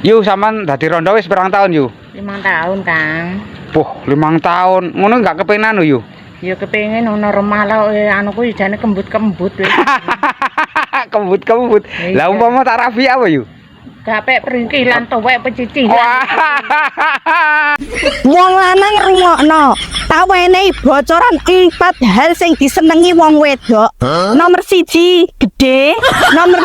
Yu, sampean dadi rondo wis pirang tahun, Yu? 5 tahun, Kang. Puh, 5 tahun. Ngono gak kepengen anu, Yu? Ya kepengin ono remah lah, anu kuwi jane kembut-kembut wis. Kembut-kembut. Iya. Lah, umpama tak rabi apa, Yu? Gak pek pringkilan tuwek pecicilan. Wah. Wong lanang, rungokno. Tak wenehi bocoran empat hal sing disenengi wong wedok. Nomor 1 gede, nomor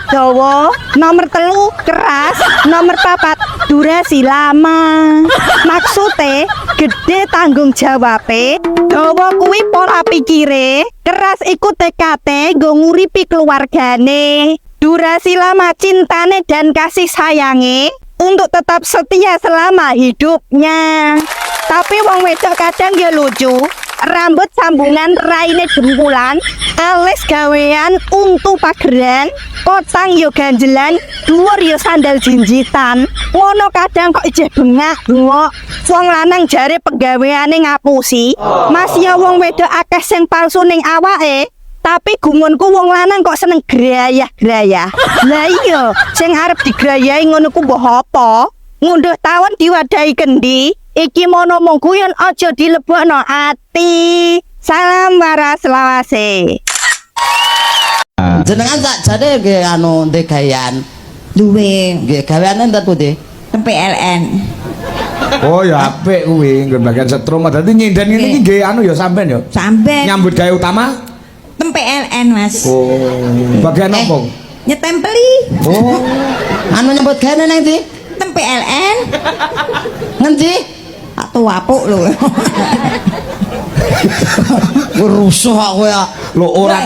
2 dawa, nomor 3 keras, nomor 4 durasi lama. Maksude gede tanggung jawabe, dawa kuwi pola pikire, keras iku tekate nggo nguripi keluargane. Durasi lama cintane dan kasih sayange untuk tetap setia selama hidupnya. Tapi wong wedok kadang ya lucu. Rambut sambungan, raine dempulan, alis gawean, untu pageran, kotang yo ganjelan, dhuwur yo sandal jinjitan. Ngono kadang kok ijeh bengak bengok. Wong lanang jare penggaweane ngapusi. Masih wong wedok akeh sing palsu ning awake. Tapi gumunku wong lanang kok seneng grayah-grayah. Lah iya, sing arep digrayahi ngono ku mbah apa? Ngunduh tawon diwadahi kendi. Iki mono mung guyon, aja dilebokno ati. Salam waras selawase. Jenengan sakjane nggih anu ndek gawean? Duwe. Nggih, gaweane enten pundi? Teng PLN. Oh ya, apik kuwi nggon bagian setrum. Dadi nyinden ngene iki nggih anu ya sampean ya. Sampean. Nyambut gawe utama? Teng PLN, Mas. Oh, bagian Eh. apa? Nyetempeli. Oh, Anu nyambut gawe nang ndi? Teng PLN. Ngendi? Tak tuapuk lho. Kowe rusuh kok kowe ya. Lho, ora.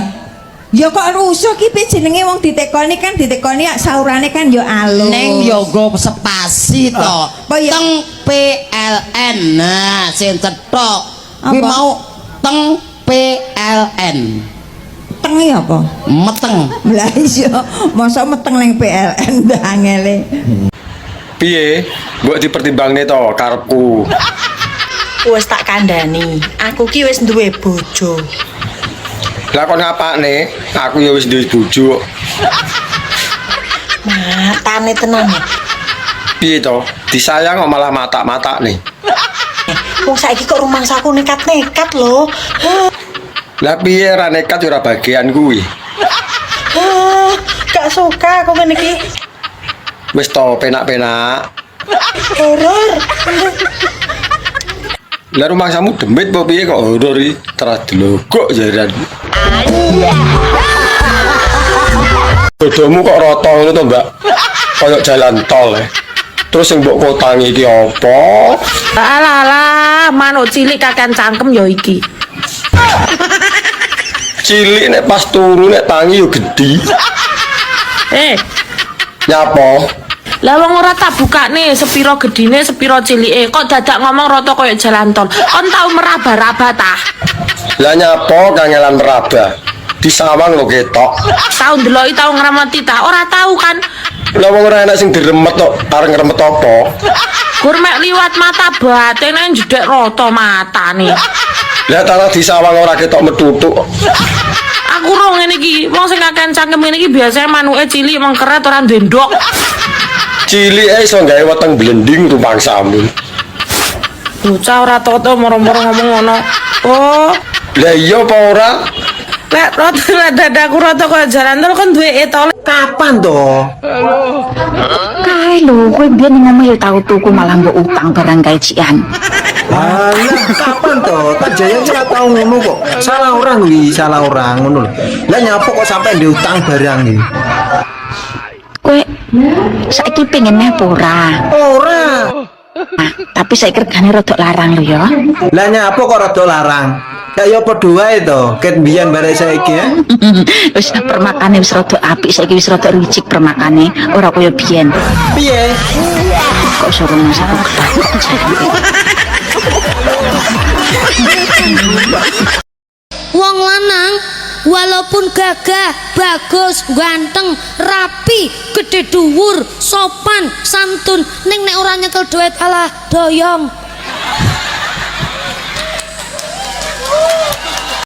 Ya kok rusuh ki piye, jenenge wong ditekoni kan ditekoni ya saurane kan ya alus. Ning yo nggo sepasi to. Apa ya? Teng PLN. Nah, sing cethok. Kuwi Apa? mau teng PLN. Meteng ya apa? Meteng. Lah iya, masa meteng ning PLN dah angele. Piye? Mbok dipertimbangne to karepku. Wis tak kandhani, aku ki wis duwe bojo. Lah, kon ngapakne? Aku ya wis duwe bojo. Matane tenan ya. Piye to? Disayang kok malah matak-matak nih. Wong saiki kok rumangsaku nekat-nekat lho. Lah piye, ra nekat ya ora bagian kuwi. Hah, gak suka aku ngene iki. Wis to, penak-penak. Horor. Lah, rumangsamu demit apa piye kok horor iki? Terus delogok jaran. Dodomu kok rata ngono to, Mbak? Kayak jalan tol ya. Terus sing mbok kotangi iki apa? Alah alah, manuk cilik kakean cangkem ya iki. Cilik nek pas turu, nek tangi yo gedhi. Eh, Nyapa? Lah wong ora tak bukane sepiro gedine, sepiro cilike, kok dadak ngomong rata koyo jalan tol. Kon tau meraba-raba ta? Lah nyapa kangelan meraba? Disawang lho ketok. Tau ndeloki, tau ngremeti ta? Ora tau kan? Lah wong ora enak sing diremet tok, arep ngremet apa? Gur mek liwat mata batene jedek rata matane. Lah tanah disawang ora ketok metutuk. Aku ro ngene iki, wong sing kakean cangkem ngene iki biasanya manuke cilik mengkeret ora duwe ndok. Cilik ae iso gawe weteng blending rumangsamu. Bocah ora toto moro-moro ngomong ngono. Oh, Lah iya apa ora? Lek rata, lek dadaku rata koyo jalan tol, kon duwe etol? Kapan toh? Kae lho, kowe mbiyen ning omah ya tau tuku, malah mbok utang barang kae cian. Alah, kapan toh? Tak Jaya ora tau ngono kok. Salah orang kuwi, salah orang ngono lho. Lah nyapa kok sampai diutang barang iki? Kowe saiki pengen neh apa ora? Ora. Nah, tapi saiki regane rada larang lho ya. Lah nyapa kok rada larang? Ya ya padha wae to, ket mbiyen bare saiki ya. Wis permakane wis rada apik saiki, wis rada ricik permakane, ora kaya biyen. Piye? Kok iso rumah aku ketakok jare. Wong lanang walaupun gagah, bagus, ganteng, rapi, gede dhuwur, sopan, santun, ning nek ora nyekel duit alah doyong.